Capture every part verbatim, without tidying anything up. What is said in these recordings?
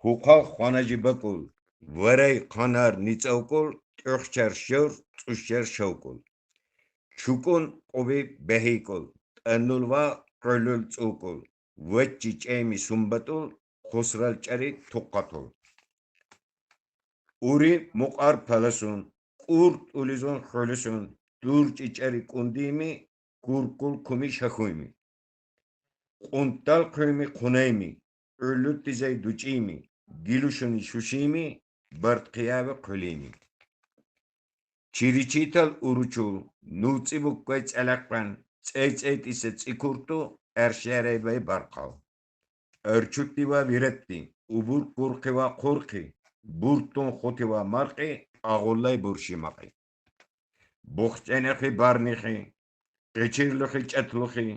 Гьукъал хвана жибакӀул, варай къанар ницӀокӀул, тӀуьхчар шор, цӀушар шовкӀул. Чукун къуби бегьикӀул, тӀанул ва къуьлул цӀукӀул, ваччи чӀеми сумбатӀул, хусрал чӀари тукъатӀул. Ури мукъар паласун, кӀур тӀулизун хуьлусун, дурчӀи чӀари кӀундими, куркул куми шахуйми. Къунтал хъуйми хъунайми, уьллю тизай дучӀими, гилушуни шушими, барт хъияви хъуьлими. Чиричитал уручул, нуцӀи буккай цӀелакъан, цӀей-цӀей тиса цӀикурту, эршерейбай баркъал. Эрчутдива виратди, убур курхъива хъурхъи, буртун хутива маркъи, агъуллай бурши макъи. Бухченехи барнихи, къечирлухи чӀатлухи,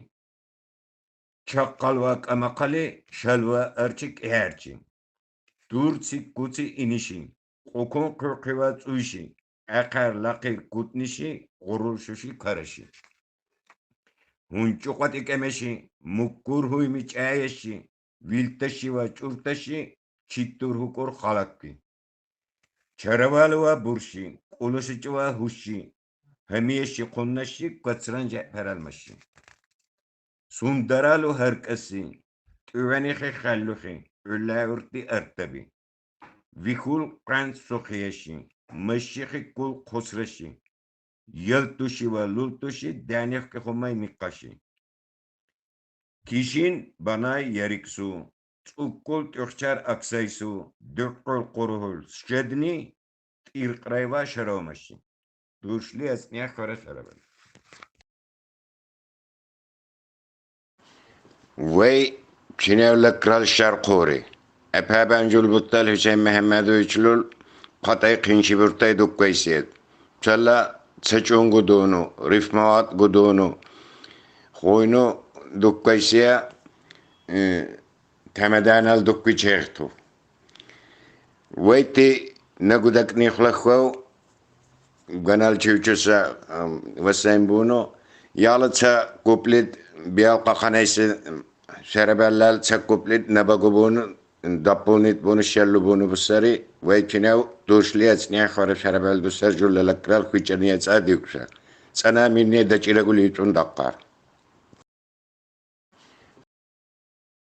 чакъалва кӀамакъали, шалва арчи кӀиярчи. Дурци куци иниши, къукун къуьрхъива цӀуйши, экъер лакъир кутниши, гъурул шуши караши. Гьунчу къватӀи кӀемеши, муккур гьуйми чӀаяши, вилташива чӀурташи, читтур гьукӀур халакки. Чаравалва бурши, кӀулушичӀва гьуши, гьамияши къуннаши, квацран жепералмаши. Сундаралу гьаркӀаси, тӀуьвенихи халлухи, уьллявурди артаби. Вихьул къвен сухияши, машихи кул хъусраши, ялтуши ва лултуши, дянихки хумай никъаши. Кишин банай яриксу, цӀуккул тӀуьхчар аксайсу, дуькъул къуругьул шедни, тӀиркьрайва шаравмаши. Дуршлия цӀни хьвара шаравал. Вай чинев лакрал шаркъури. Эпебен жул буттал Гьуьсейн Мегьамедовичлул къватӀай къиншибуртай дукквайсият. Чалла цечӀун гудуну, рифмават гудуну, хуйну дукквайсия, э, тамадайнал дуккви чехту. Вайти на гудакӀни хлахвав, ганал чивчуса, ам, васен буну, яла ца куплет, биял къаханайси, ам, шарабаллал ца куплет наба губуну, дополнить буну, шеллу буну бусари, вай чинев дуршлия цӀни хьвара шарабал дусар жулла лакрал хвичӀани яцӀа дикуса. ЦӀана минни дачӀирагули ицун дакъар.